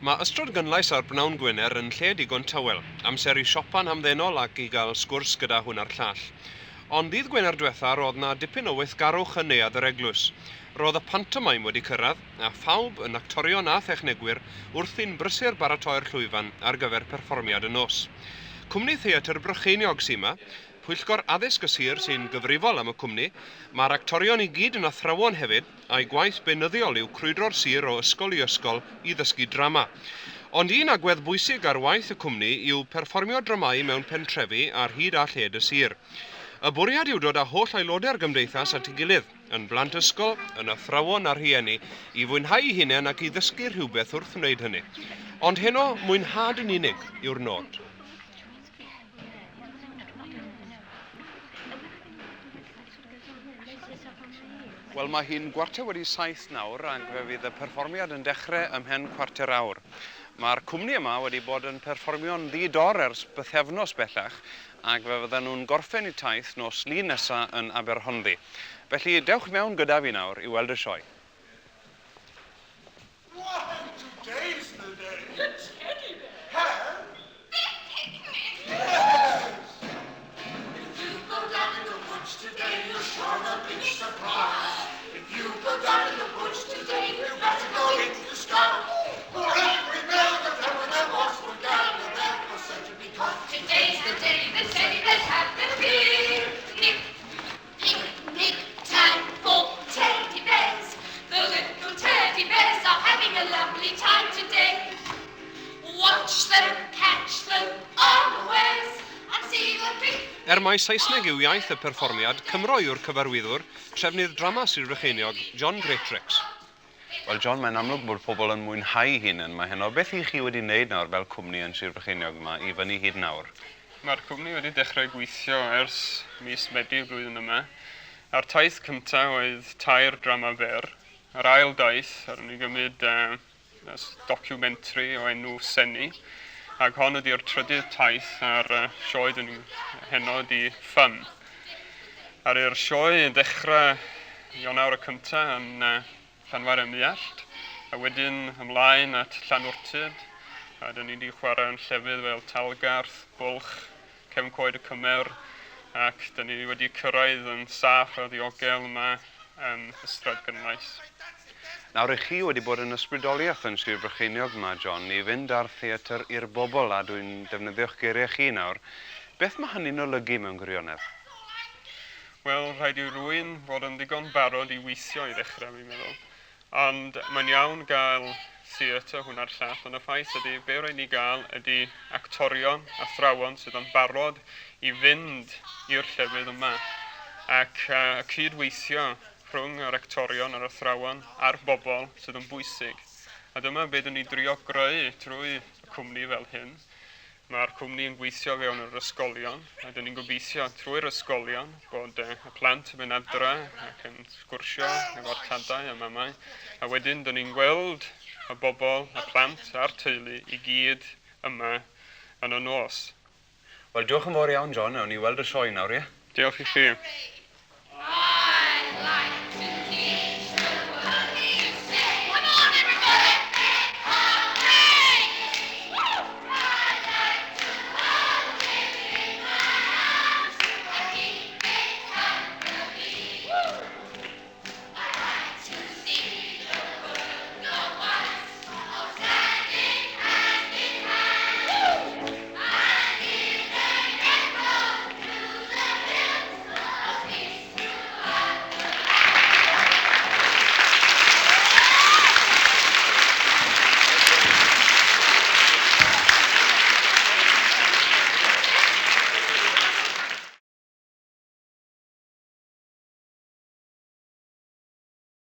Mae Ystradgynlais ar bnawn Gwener yn lle digon tawel, amser i siopa'n hamddenol ac i gael sgwrs gyda hwn a'r llall. Ond ddydd Gwener dwetha ro'dd 'na dipyn o weithgarwch yn neuadd yr eglwys. Ro'dd y pantomaim wedi cyrraedd, a phawb, yn actorion a thechnegwyr, wrthi'n brysur baratoi'r llwyfan ar gyfer perfformiad y nos. Cwmni Theatr Brycheiniog sy 'ma, Pwyllgor Addysg y Sir sy'n gyfrifol am y cwmni. Mae'r actorion i gyd yn athrawon hefyd, a'u gwaith beunyddiol yw crwydro'r sir o ysgol i ysgol i ddysgu drama. Ond un agwedd bwysig ar waith y cwmni yw perfformio dramâu mewn pentrefi ar hyd a lled y sir. Y bwriad yw dod â holl aelodau'r gymdeithas at ei gilydd, yn blant ysgol, yn athrawon a rhieni, i fwynhau'u hunain ac i ddysgu rhywbeth wrth wneud hynny. Ond heno, mwynhad yn unig yw'r nod. Wel, mae hi'n gwarter wedi saith nawr ac fe fydd y perfformiad yn dechrau ymhen cwarter awr. Mae'r cwmni yma wedi bod yn perfformio'n ddi-dor ers bythefnos bellach ac fe fyddan nhw'n gorffen eu taith nos Lun nesa yn Aberhonddu. Felly, dewch mewn gyda fi nawr i weld y sioe. Why, today's the day. The teddy bear. Have The picnic. Yes. If you go down in the woods today, you're sure to be surprised. If you go down in the woods today, you better go in the scout. For every man that ever there was will gather there for certain be caught. Today's the day the teddy bears have the picnic. Picnic time for teddy bears. The little teddy bears are having a lovely time today. Watch them, catch them unawares and see the big Er mai Saesneg yw iaith y perfformiad, Cymro yw'r cyfarwyddwr, trefnydd drama Sir Frycheiniog, John Greatrex. Wel John, mae'n amlwg bod pobl yn mwynhau eu hunain yma heno. Beth y'ch chi wedi wneud nawr fel cwmni yn Sir Frycheiniog yma i fyny hyd nawr? Mae'r cwmni wedi dechrau gweithio ers mis Medi y flwyddyn yma, a'r taith cyntaf oedd tair drama fer. Yr ail daith, aru ni gymryd documentary o enw Senni, ac hon ydy'r trydydd taith a'r sioe dyn ni heno ydy Fun. Aru'r sioe yn dechrau Ionawr y cynta yn Llanfair ym Muallt, a wedyn ymlaen at Llanwrtyd, a dyn ni wedi chwarae yn llefydd fel Talgarth, Bwlch, Cefn Coed y Cymer, ac dyn ni wedi cyrraedd yn saff a ddiogel yma yn Ystradgynlais. Nawr, 'ych chi wedi bod yn ysbrydoliaeth yn Sir Frycheiniog 'ma, John, i fynd â'r theatr i'r bobl, a dwi'n defnyddio'ch geiriau chi nawr. Beth mae hynny'n olygu mewn gwirionedd? Wel, rhaid i rywun fod yn ddigon barod i weithio i ddechrau, fi'n meddwl. Ond mae'n iawn gael theatr hwn a'r llall, ond y ffaith ydy, be rhaid ni gael ydy actorion, athrawon sydd yn barod i fynd i'r llefydd yma ac uh, cyd-weithio rhwng yr actorion, yr athrawon a'r bobl sydd yn bwysig. A dyma be dyn ni drio greu trwy y cwmni fel hyn. Mae'r cwmni yn gweithio fewn yr ysgolion, a dyn ni'n gobeithio trwy'r ysgolion bod y plant yn mynd adra ac yn sgwrsio efo'r tadau a mamau, a wedyn dyn ni'n gweld y bobl, y plant a'r teulu i gyd yma yn y nos. Wel, diolch yn fawr iawn, John. Awn ni weld y sioe nawr, ie? Diolch i chi. I like